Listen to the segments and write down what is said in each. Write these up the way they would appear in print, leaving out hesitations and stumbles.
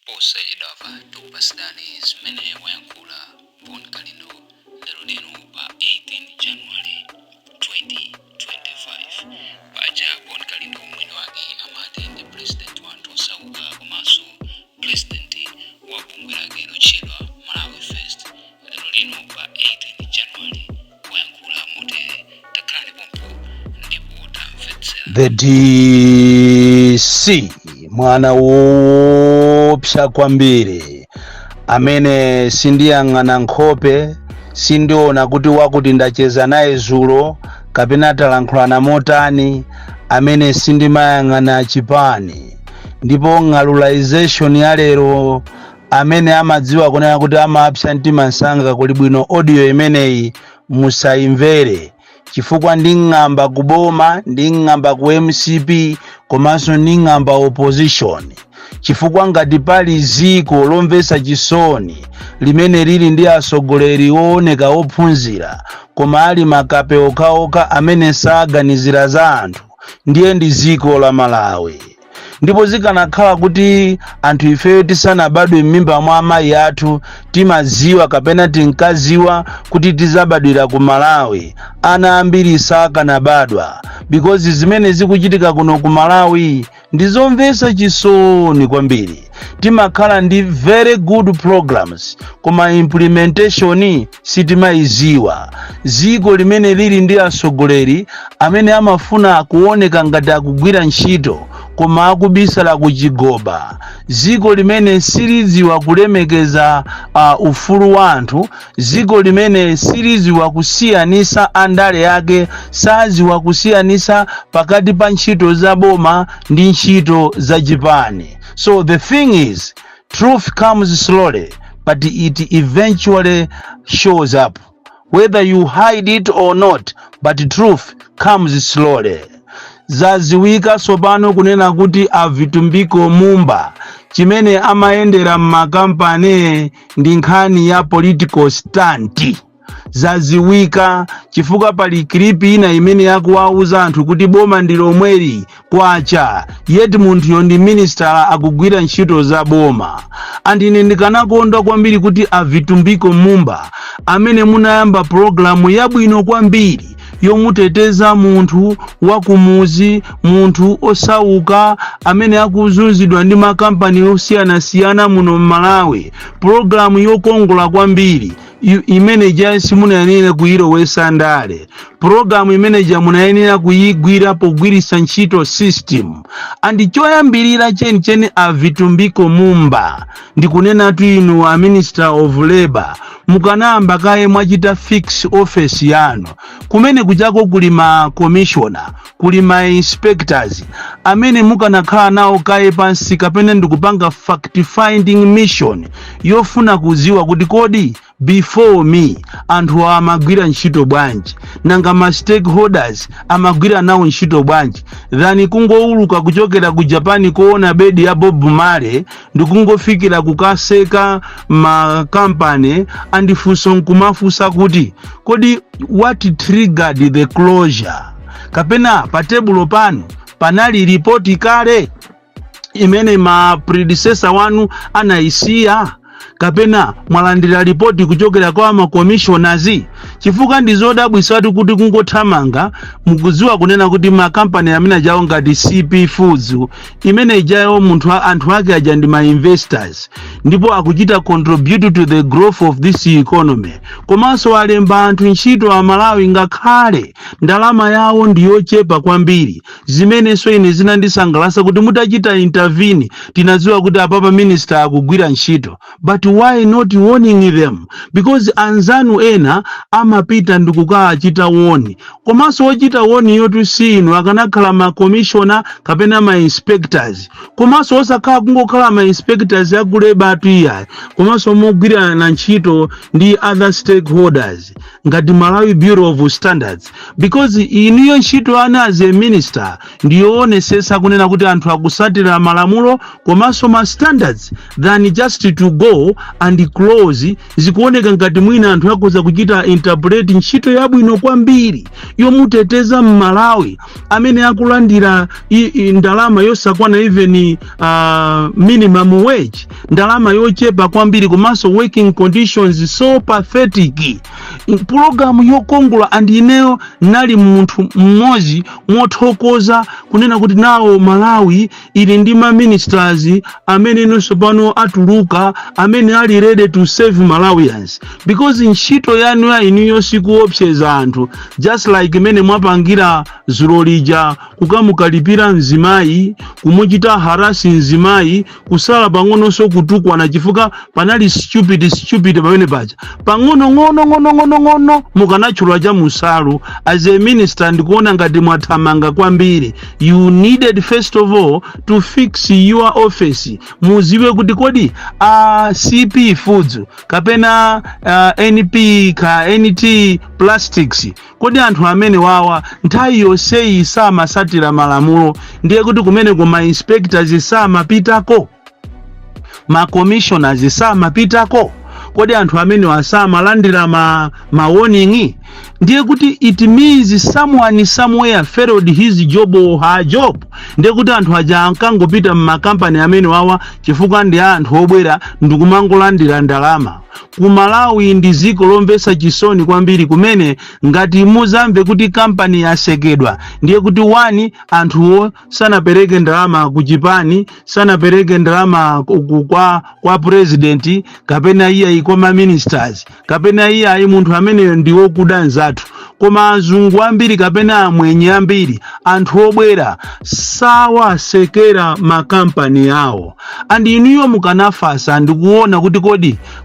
Posachedwapa tikupatsirani zimene wayankhula Bon Kalindo lero lino pa 18 January 2025. Paja Bon Kalindo mwini wake amati ndi president wa anthu osauka komanso president wa bungwe lake lotchedwa Malawi First. Lero lino pa 18 January wayankhula motere. Takhalani pompo ndipo tamvetsera. The DC, mwana woopsa kwambiri, amene sindiyang'ana nkhope, sindiona kuti wakuti ndacheza naye zulo kapena talankhulana motani, amene sindimayang'ana chipani. Ndipo ng'alulization ya lero, amene amadziwa kunena kuti amapsa mtima msanga, kuli bwino audio imeneyi musayimvere, chifukwa nding'amba kuboma, nding'amba ku MCP, komanso nding'amba opposition. Chifukwa ngati pali ziko lomvetsa chisoni limene lili ndi atsogoleri wooneka ophunzira koma ali makape okhaokha amene saganizira za anthu, ndiye ndi ziko la Malawi. Ndipo zikanakhala kuti anthu ifeyo tisanabadwe m'mimba mwa amayi athu timaziwa kapena tinkaziwa kuti tizabadwira ku Malawi, ana ambiri sakanabadwa, because zimene zikuchitika kuno ku Malawi ndizomvetsa chisoni kwambiri. Timakhala ndi very good programs, koma implementation sitimayiziwa. Ziko limene lili ndi atsogoleri amene amafuna kuoneka ngati akugwira ntchito koma akubisala kuchigoba, ziko limene silidziwa kulemekeza ufulu wa anthu, ziko limene silidziwa kusiyanisa andale ake, saziwa kusiyanisa pakati pa ntchito za boma ndi ntchito za chipani. So the thing is, truth comes slowly, but it eventually shows up, whether you hide it or not, but truth comes slowly. Zaziwika tsopano kunena kuti a Vitumbiko Mumba chimene amayendera m'makampani ndi nkhani ya political stunt. Zaziwika chifukwa pali clip ina imene yakuwauza anthu kuti boma ndi lomweli, kwacha, yet munthuyo ndi minister, akugwira ntchito za boma. And ine ndikanakonda kwambiri kuti a Vitumbiko Mumba, amene munayamba pulogalamu yabwino kwambiri yomuteteza munthu wakumuzi, munthu osauka amene akuzunzidwa ndi makampani osiyanasiyana muno m'Malawi, pulogalamu yokongola kwambiri imene ija simunayenera kuyilowesa ndale. Pulogalamu imeneja munayenera kuyigwira pogwiritsa ntchito system. And choyambirira chenicheni, a Vitumbiko Mumba, ndikunenatu inu a Minister of Labor, mukanayamba kaye mwachita fix office yanu. Kumene kuchako kuli ma commissioner, kuli ma inspectors amene mukanakhala nawo kaye pansi kapena ndikupanga fact finding mission yofuna kuziwa kuti kodi before me anthu amagwira ntchito bwanji, nanga ma stakeholders amagwira nawo ntchito bwanji, than kungouluka kuchokera ku Japan kuona bedi ya Bob Marley ndikungofikira kukaseka makampani. And funso nkumafunsa kuti kodi what triggered the closure? Kapena pa tebulo pano panali ripoti kale imene ma predecessor wanu anayisiya, kapena mwalandira ripoti kuchokera kwa ma commissioners? Chifukwa ndi zodabwisatu kuti kungothamanga, mukudziwa kunena kuti makampani amene ajawo ngati CP Foods imene ijayo, munthu anthu ake aja ndi ma investors ndipo akuchita contribute to the growth of this economy, komanso alemba anthu ntchito a Malawi ngakhale ndalama yawo ndiyochepa kwambiri, zimenenso ine zinandisangalatsa kuti mutachita intervene tinadziwa kuti apapa minister akugwira ntchito. But why not warning them? Because anzanu ena amapita ndikukachita warn, komanso ochita warn yotu si inu, akanakhala ma commissioner kapena ma inspectors, komanso osakhala kungokhala ma inspectors aku labour atu iyayi, komanso mogwirana ntchito ndi other stakeholders ngati Malawi Bureau of Standards, because iniyo ntchito yanu as a minister ndiyoonetsetsa kunena kuti anthu akusatira malamulo komanso ma standards than just to go. Go and close zikuoneka ngati mwina anthu akhoza kuchita interpret ntchito yabwino kwambiri yomuteteza Mmalawi amene akulandira ndalama yosakwana even minimum wage, ndalama yochepa kwambiri, komanso working conditions so pathetic. Pulogalamu yokongola, and ineyo nali munthu mmodzi mothokoza kunena kuti nawo Malawi ili ndi ma ministers amene inonso pano atuluka, amene ali ready to save Malawians, because ntchito yanu ya inuyo sikuopseza anthu, just like imene mwapangira zulo lija, kukamukalipira mzimayi, kumuchita harass mzimayi, kusala pang'ononso kutukwana, chifukwa panali stupid stupid pamene paja pang'ono ng'ono ng'ono ng'ono ng'ono mukanatchula cha musalu. As a minister, ndikuona ngati mwathamanga kwambiri. You needed first of all to fix your office. Muziwe kuti kodi a CP Foods kapena NP ka NT Plastics, kodi anthu amene wawa nthawi yonseyi samasatira malamulo? Ndiye kuti kumeneko ma inspectors samapitako? Ma commissioners samapitako? Kodi anthu amene wasamalandira ma warning? Ndiye kuti it means someone somewhere failed his job or her job. Ndiye kuti anthu aja ankangopita mmakampani amene wawa chifukwa ndi anthu obwera ndikumangolandira ndalama. Ku Malawi ndi dziko lomvetsa chisoni kwambiri, kumene ngati muzamve kuti kampani yasekedwa, ndiye kuti wani anthuwo sanapereke ndalama ku chipani, sanapereke ndalama kwa president, kapena iye kwa ma ministers, kapena iye ayi, munthu ameneyo ndi wokuda nzathu. Koma azungu ambiri kapena amwenye ambiri, anthu obwera, sawasekera makampani awo. And inuyo mukanafasa ndikuona kuti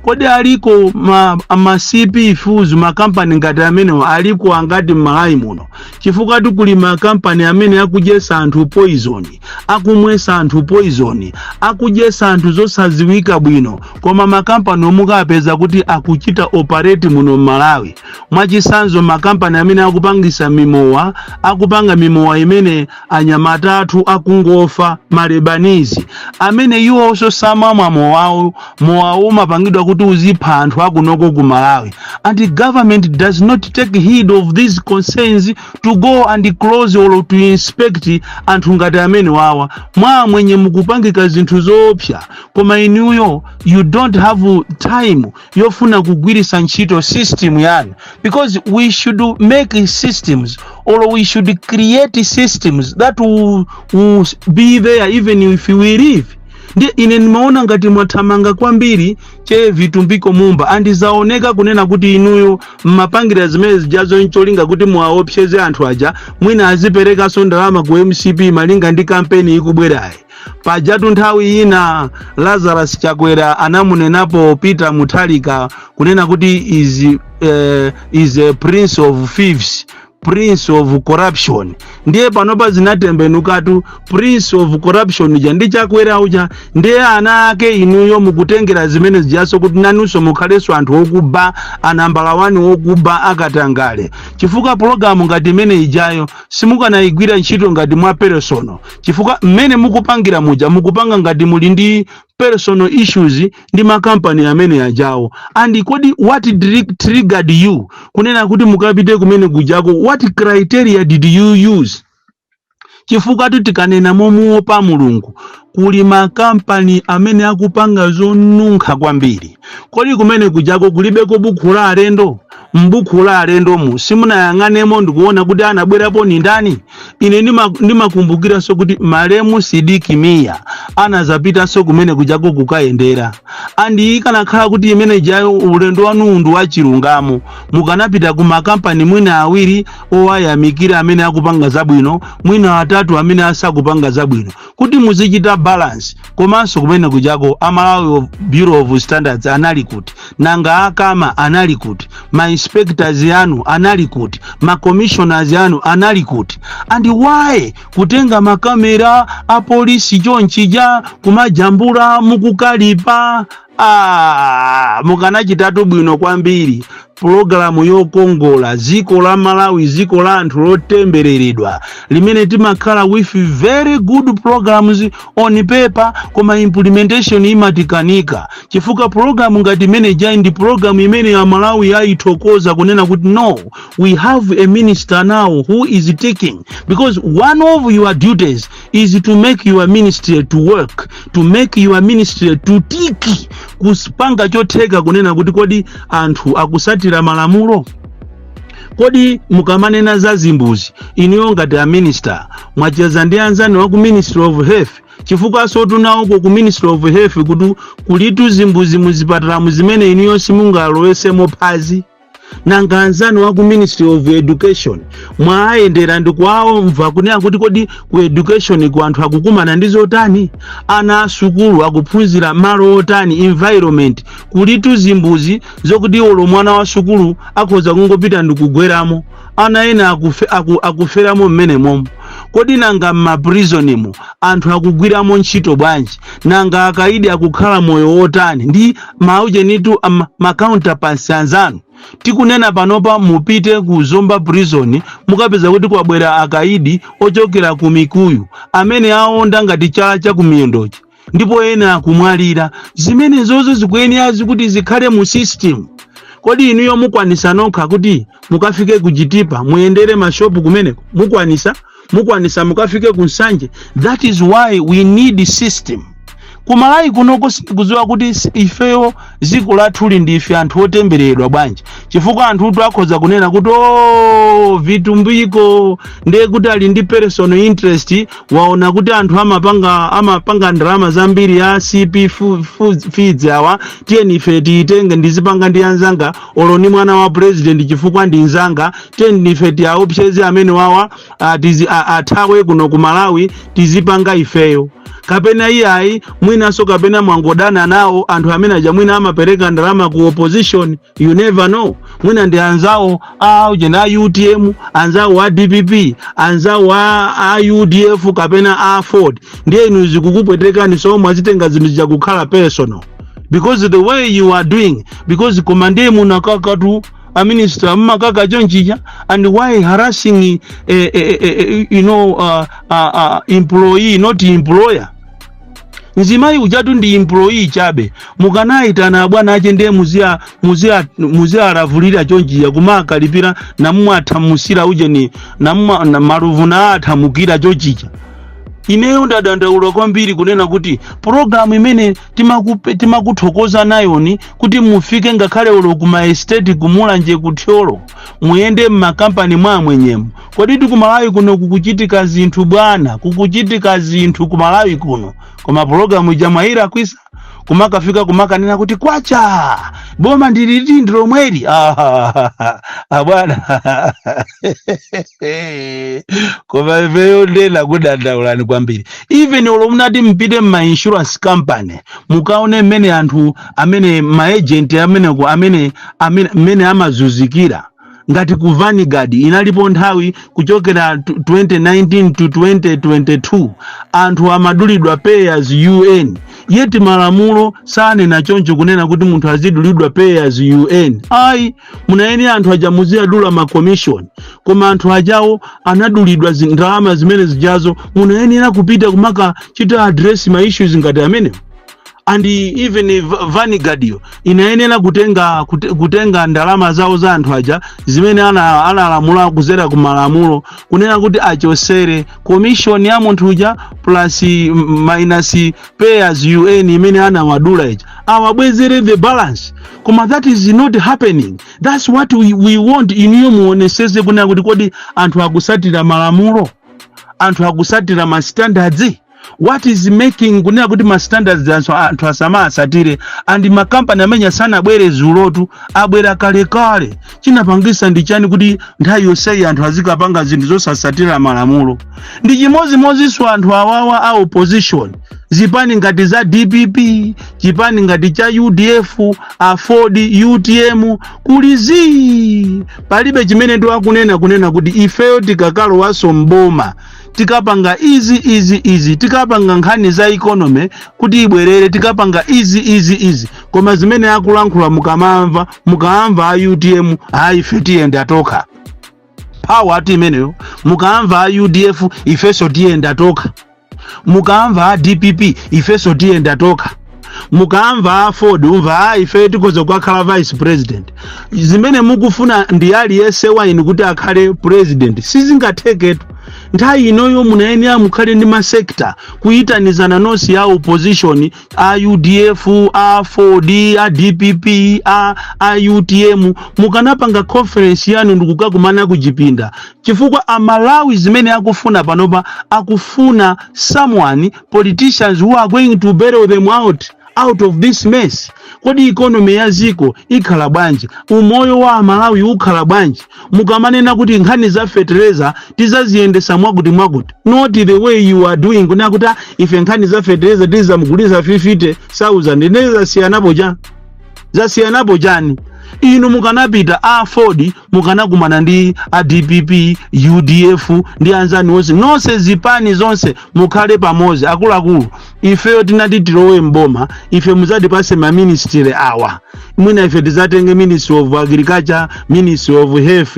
kodi aliko ma CP Foods, makampani ngati amenewo aliko angati m'Malawi muno? Chifukwa kuli makampani amene akudyesa anthu poison, akumwesa anthu poison, akudyesa anthu zosadziwika bwino, koma makampani omukapeza kuti akuchita operate muno m'Malawi. Mwachisanzo, makampani amene akupangisa mimowa, akupanga mimowa imene anyamata athu akungofa, Malebanizi amene iwonso samamwa mowawo, mowawo umapangidwa kuti uzipha anthu akunoko ku Malawi, and the government does not take heed of these concerns to go and close or to inspect anthu ngati amene wawa. Mwa mwenye mukupangika zinthu zoopsa, koma inuyo you don't have time yofuna kugwirisa ntchito system yanu, because we should make systems or we should create systems that will be there even if we leave. Ndi ine ndimaona ngati mwathamanga kwambiri, che Vitumbiko Mumba, andizaoneka kunena kuti inuyo mmapangira zimene zijazo ncholinga kuti muwaopseze anthu aja, mwina aziperekanso ndalama ku MCP malinga ndi kampeni ikubwerayi. Pajatu nthawi ina Lazarus Chakwera anamunenapo Peter Mutharika kunena kuti is a prince of thieves, prince of corruption. Ndiye panopa zinatembenukatu, prince of corruption ja ndi Chakwera uja. Ndiye ana ake inuyo mukutengera zimene zijaso kuti nanunso mukhalenso anthu okuba, anambala 1 okuba, akatangale, chifukwa pologalamu ngati imene ijayo simukanayigwira ntchito ngati mwa personal, chifukwa mmene mukupangira muja mukupanga ngati muli ndi personal issues ndi makampani amene ajawo. And kodi what triggered you kunena kuti mukapite kumene kujako? What criteria did you use? Chifukwa tikanena momuopa Mulungu, kuli makampani amene akupanga zonunkha kwambiri. Kodi kumene kujako kulibeko bukhu la alendo? M'bukhu la alendomu simunayang'anemo ndikuona kuti anabwerapo ni ndani? Ine ndimakumbukiranso kuti malemu Sidik Mia anazapitanso kumene kujako kukayendera. And ikanakhala kuti imene ijayo ulendo wanu ndi wachilungamo, mukanapita ku makampani mwina awiri owayamikira amene akupanga zabwino, mwina atatu amene asakupanga zabwino, kuti muzichita balance. Komanso kumene kujako aMalawi Bureau of Standards anali kuti? Nanga akama anali kuti? Ma inspectors yanu anali kuti? Ma commissioners yanu anali kuti? And why kutenga makamera a polisi chonchija kumajambula mukukalipa? Ah, mukanachitatu bwino kwambiri. Pulogalamu yokongola. Dziko la Malawi, dziko la anthu lotembereredwa limene timakhala with very good programs on paper, koma implementation imatikanika, chifukwa pulogalamu ngati imene ija ndi pulogalamu imene Amalawi ayithokoza kunena kuti, "No, we have a minister now who is taking," because one of your duties is to make your ministry to work, to make your ministry to tick, kupanga chotheka kunena kuti kodi anthu akusatira malamulo? Kodi mukamanena za zimbuzi, inuyo ngati a minister mwacheza ndi anzanu wa ku Ministry of Health? Chifukwa sotunawoko ku Ministry of Health kuti kulitu zimbuzi muzipatalamu zimene inuyo simungalowesemo phazi. Nanga anzanu wa ku Ministry of Education mwayendera ndikuwaomva kunena kuti kodi ku education ku anthu akukumana ndi zotani? Ana asukulu akuphunzira malo otani? Environment, kulitu zimbuzi zokuti olo mwana wa sukulu akhoza kungopita ndikugweramo. Ana ena akuferamo mmene momo. Kodi nanga m'maprisonimu anthu akugwiramo ntchito bwanji? Nanga akaidi akukhala moyo wotani ndi mauchenitu ma counterparts anzanu? Tikunena panopa, mupite ku Zomba Prison, mukapeza kuti kwabwera akaidi ochokera ku Mikuyu amene aonda ngati chala cha kumiyendochi, ndipo ena akumwalira. Zimene zozo zikuyenera kuti zikhale mu system. Kodi inuyo mukwanisa nokha kuti mukafike ku Chitipa, muyendere mashopu kumeneko? Mukwanisa? Mukwanisa mukafike ku Nsanje? That is why we need system. Kumalawi kunoko sitikudziwa kuti ifeyo dziko lathuli ndife anthu otembereredwa bwanji, chifukwa anthutu akhoza kunena kuti, "Oh, Vitumbiko ndiye kuti ali ndi personal interest, waona kuti anthu amapanga ndalama zambiri ya CP Feeds awa, tiyeni ife tiyitenge, ndizipanga ndi anzanga, olo ni mwana wa president, chifukwa ndi nzanga. Tiyeni ife tiaopseze amene wawa athawe kuno ku Malawi, tizipanga ifeyo." Kapena iyayi, mwinanso kapena mwangodana nawo anthu amene aja, mwina amapereka ndalama ku opposition. You never know, mwina ndi anzawo a ujena a UTM, anzawo a DPP, anzawo a UDF kapena a Ford. Ndiye inu zikukupwetekani, so mwazitenga zinthu zikukhala personal because the way you are doing, because koma ndiye munakakatu a minister, mmakaka chonchicha. And why harassing employee, not employer? Mzimayi ujatu ndi employee chabe. Mukanayitana abwana ache, ndiye muziyalavulira chonchiya, kumakalipira namumwe athamusira ujeni namumwe maluvu na athamukira chonchicha. Ineyo ndadandaula kwambiri kunena kuti pulogalamu imene timakuthokoza nayoni kuti mufike ngakhale ulo kuma estate, kumulanje, kuthyolo, muyende mmakampani mwa mwenyemo. Kodi tikumalawi kuno kukuchitika zinthu bwana, kukuchitika zinthu kumalawi kuno, koma pulogalamu ija mwayirakwisa, kumakafika kumakanena kuti kwacha boma ndiliti ndilomweri. Ah, bwana, koma ifeyo ndena kudandaulani kwambiri. Even olo munati mpite mma insurance company, mukaone mmene anthu amene ma agent ameneko amene mmene amazunzikira. Ngati ku Vanguard inalipo nthawi kuchokera 2019 to 2022 anthu amadulidwa pay as you earn, yet malamulo sanena choncho kunena kuti munthu azidulidwa pay as you earn. Ayi, munayenera anthu aja muziyadula ma commission, koma anthu ajawo anadulidwa ndalama zimene zijazo. Munayenera kupita kumaka chita address ma issues ngati amenewo. And even Vanguard yo inayenera kutenga ndalama zawo za anthu aja zimene analamula kuzera ku malamulo kunena kuti achosere commission ya munthu uja plus minus pay as you earn imene anawadula ija, awabwezere the balance. Koma that is not happening. That's what we want. Inuyo muonesese kunena kuti kodi anthu akusatira malamulo? Anthu akusatira ma standards? What is making kunena kuti ma standards anthu asamasatire? And makampani amene sanabwere zulotu, abwera kalekale. Chinapangisa ndi chani kuti nthawi yonseyi anthu azikapanga zinthu zosasatira malamulo? Ndi chimozimozinso anthu awawa a opposition, zipani ngati za DPP, chipani ngati cha UDF, AFORD, UTM, kuli zii, palibe chimene tiwakunena kunena kuti ifeyo tikakalowaso mboma tikapanga izi, izi, izi, tikapanga nkhani za economy kuti ibwerere, tikapanga izi, izi, izi. Koma Koma zimene akulankhula, mukamamva, mukamva a UTM, "Ayi, ife tiyenda tokha," power ati imeneyo. Mukamva a UDF, "Ifenso tiyenda tokha." Mukamva a DPP, "Ifenso tiyenda tokha." Mukamva a Ford, umva, "A, ife tikhoza kukakhala vice president." Zimene mukufuna ndi aliyense wa inu kuti akhale president, sizingatheketu. Nthawi inoyo munayenera mukhale ndi ma sector, kuyitanizana nonse ya opposition, a UDF, a Ford, a DPP, a UTM. Mukanapanga conference yanu ndikukakumana kuchipinda, chifukwa Amalawi zimene akufuna panopa, akufuna someone, politicians who are going to bail them out of this mess. Kodi economy ya ziko ikhala bwanji? Umoyo wa Amalawi ukhala bwanji? Mukamanena kuti nkhani za fetereza tizaziyendesa mwakuti mwakuti, not the way you are doing, kunena kuti, "Ah, ife nkhani za fetereza tizamugulisa 50,000." Ndine zasiyanapo cha zasiyanapo chani? Inu mukanapita, a Ford mukanakumana ndi a DPP, UDF ndi anzani onse, nonse zipani zonse mukhale pamodzi. "Akuluakulu, ifeyo tinati tilowe mboma, ife muzatipase ma ministry awa. Mwina ife tizatenge Ministry of Agriculture, Ministry of Health.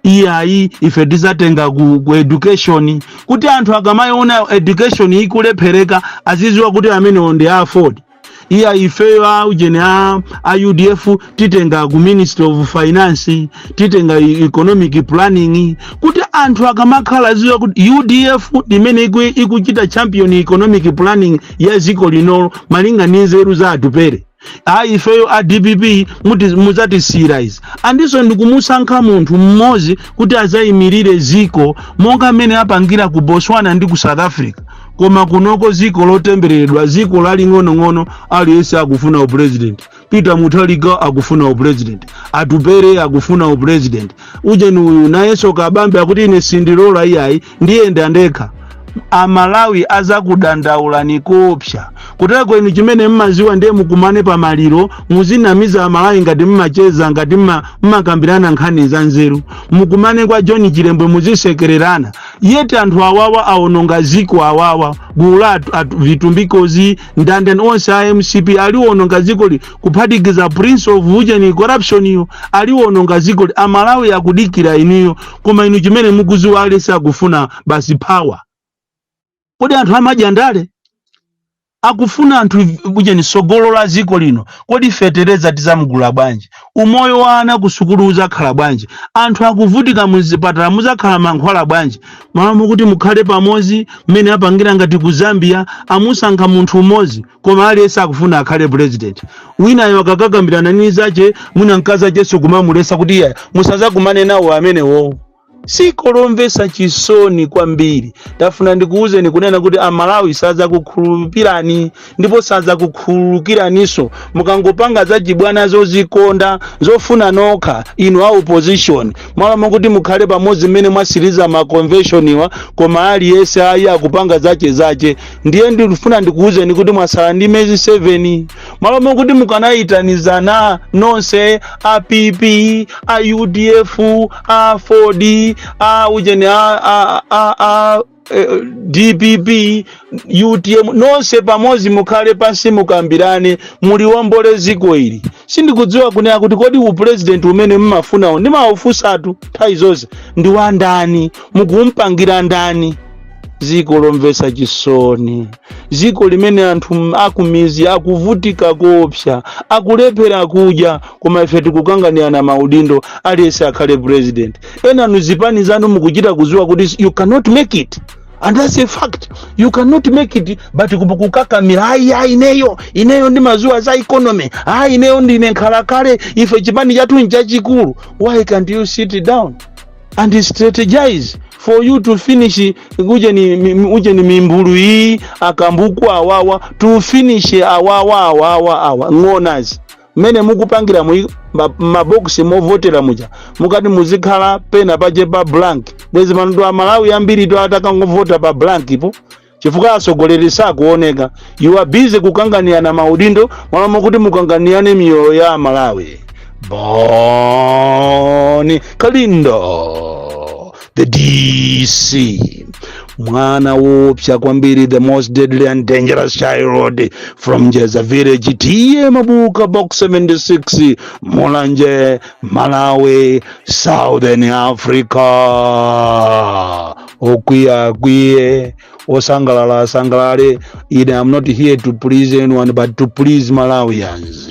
Iyayi, ife tizatenga ku education," kuti anthu akamayiona education ikulephereka aziziwa kuti amenewo ndi a Ford. "Iya, ifeyo a ujene a UDF titenga ku Ministry of Finance, titenga economic planning," kuti anthu akamakhala aziwa kuti UDF imene ikuchita champion economic planning ya ziko linolo malinga ndi nzeru za Atupere. A, ifeyo a DPP muzatisiyira izi. Andinso ndikumusankha munthu mmodzi kuti azayimirire ziko, monga mmene apangira ku Botswana ndi ku South Africa. Koma kunoko, ziko lotembereredwa, ziko laling'onong'ono, aliyense akufuna upresident. Peter Mutharika akufuna upresident, Atupere akufuna upresident, ujeni uyu nayenso Kabambe akuti, "Ine sindilola iyayi, ndiyenda ndekha." Amalawi azakudandaulani koopsa. Kuteko inu chimene mmaziwa ndiye mukumane pamaliro, muzinamiza Amalawi ngati mmacheza, ngati mmakambirana nkhani za nzeru. Mukumane kwa John Chilembwe, muzisekererana, yeti anthu awawa awononga ziko awawa, gulu la vitumbikozi ndandani onse a MCP aliwononga zikoli, kuphatikiza prince of ujeni corruption iyo, aliwononga zikoli. Amalawi akudikira inuyo, koma inu chimene mukuziwa, alese akufuna basi power. Kodi anthu amadya ndale? Akufuna anthu ujeni sogolo la ziko lino. Kodi fetereza tizamugula bwanji? Umoyo wa ana kusukulu uzakhala bwanji? Anthu akuvutika muzipatala, muzakhala mankhwala bwanji? Malo mukuti mukhale pamodzi mmene apangira ngati ku Zambia, amusankha munthu umodzi, koma aliyense akufuna akhale president. Winayo akakakambirana ni zache, mwina mkazi acheso kumamulesa kuti, "Iya, musazakumane nawo amenewo." Siko lomvetsa chisoni kwambiri. Ndafuna ndikuwuzeni kunena kuti Amalawi sadzakukhulupirani ndipo sadzakukhululukiraninso mukangopanga zachibwana, zozikonda, zofuna nokha inu a opposition, mwalamo kuti mukhale pamodzi mmene mwasiriza ma convention, koma aliyense ayi, akupanga zache zache. Ndiye ndifuna ndikuwuzeni kuti mwasala ndi miyezi 7. Mwalamo kuti mukanayitanizana nonse, a PP, a UDF, a Ford, a ujeni, a DPP, UTM, nonse pamodzi mukhale pansi, mukambirane, muliwombole ziko ili. Sindikudziwa kunena kuti kodi upresident umene mmafunawo, ndimawufunsatu nthawi zonse, ndi wa ndani? Mukumpangira ndani? Ziko lomvetsa chisoni, ziko limene anthu akumizi akuvutika koopsa, akulephera kudya, koma ife tikukanganirana maudindo, aliyense akhale president. Enanu zipani zanu mukuchita kuziwa kuti you cannot make it, and that's a fact, you cannot make it, but kukakamira, "Ayi, ayi, ineyo ndimaziwa za economy. Ayi, ineyo ndine nkhalakale. Ife chipani chathu nchachikulu." Why can't you sit down and strategize for you to finish uje ni mimbulu iyi, akambuku awawa, to finish awawa, awawa, awa ng'onazi mmene mukupangira mu mabokisi movotera muja? Mukati muzikhala pena pache pa blank, bwezi pano Amalawi ambiri to atakangovota pa blank po, chifukwa atsogoleri sakuoneka. You are busy kukanganirana maudindo mwalamo kuti mukanganirane miyoyo ya Amalawi. Boni Kalindo, the DC. Mwana woopsa kwambiri, the most deadly and dangerous child from Njeza village, T/A Mabuka, Box 76, Mulanje, Malawi, Southern Africa. Okwiya akwiye, osangalala asangalale. Ine am not here to please anyone but to please Malawians.